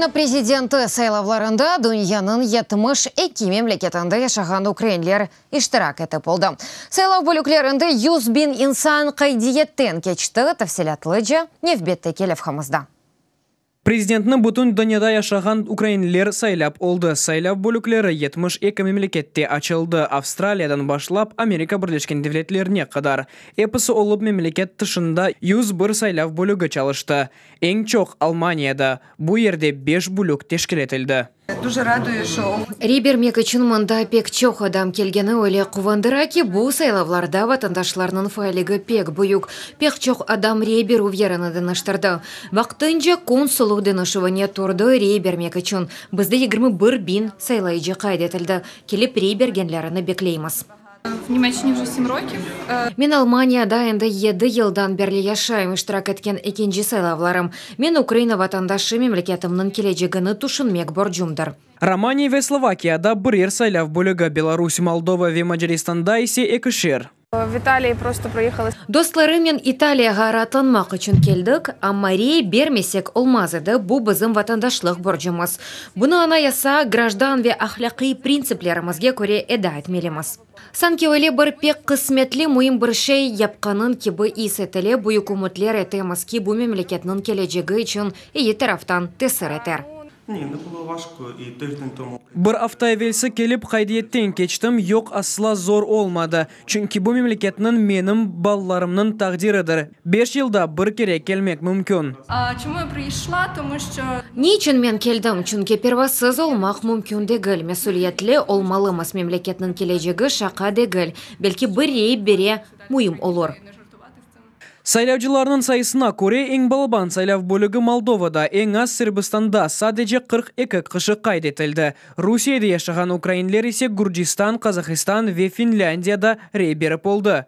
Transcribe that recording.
Ukraina prezidenti saylavlarında dünyanıñ 72 memleketinde yaşağan ukrainler iştirak etip oldı. Saylav bölüklerinde 100 biñ insan qaydiyetten keçti. Tafsilâtlıca nevbetteki levhamızda. Prezidentni bütün dünyada yaşağan ukrainler saylap oldı. Saylav bölükleri 72 memlekette açıldı. Avstraliyadan başlap Amerika Birleşken Devletlerine qadar. Episi olıp memleket tışında 101 saylav bölügi çalıştı. Eñ çoq Almaniyada. Bu yerde 5 bölük teşkil etildi. Дуже радує, що Rey bermek içün mında pek çoq adam kelgeni öyle quvandıra ki, bu saylavlarda vatandaşlarnıñ faalligi pek büyük. Pek çoq adam rey berüv yerini deñiştirdi. Vaqtınca konsullıq deñişüvine turdı rey bermek içün. Bizde 21 biñ saylayıcı qayd etildi. Kelip rey bergenlerini bekleymiz. В Німеччині вже 7 років. Men Almaniyada endi 7 yıldan berli yaşayım, iştirak etken ekinci saylavlarım. Men Ukraina vatandaşı, memleketimniñ kelecegini tüşünmek borcumdır. Romaniya ve Slovakiyada birer saylav bölügi, Belarus, Moldova ve Macaristanda ise ekişer. В Італії просто проїхали Dostlarımnen İtaliyağa raatlanmaq içün keldik, amma rey bermesek olmaz edi, bu bizim vatandaşlıq borcumız. Bunı anayasa, grajdan ve ahlâqiy printsiplerimizge köre eda etmelimiz. Sanki öyle bir pek qısmetli müim bir şey yapqanıñ kibi is etile, büyük ümütler etemiz ki, bu memleketniñ kelecegi içün eyi taraftan tesir eter. Ні, не було важко і тиждень тому. Bir afta evelsi kelip qaydiyetten keçtim, yoq asla zor olmadı. Çünki bu memleketniñ menim balalarımnıñ taqdiridir. 5 yılda bir kere kelmek mümkün. А чому я прийшла? Тому що Ne içün men keldim? Çünki pervasız olmaq mümkün degil. Mesüliyetli olmalımız, memleketniñ kelecegi şaqa degil. Belki bir rey bile müim olur. не жартувати з цим. Saylavcılarnıñ sayısına köre eñ balaban saylav bölügi Moldovada, eñ az Sırbistanda sadece 42 kişi qayd etildi. Rusiyede yaşağan ukrainler ise Gürcistan, Qazahistan ve Finlândiyada rey berip oldı.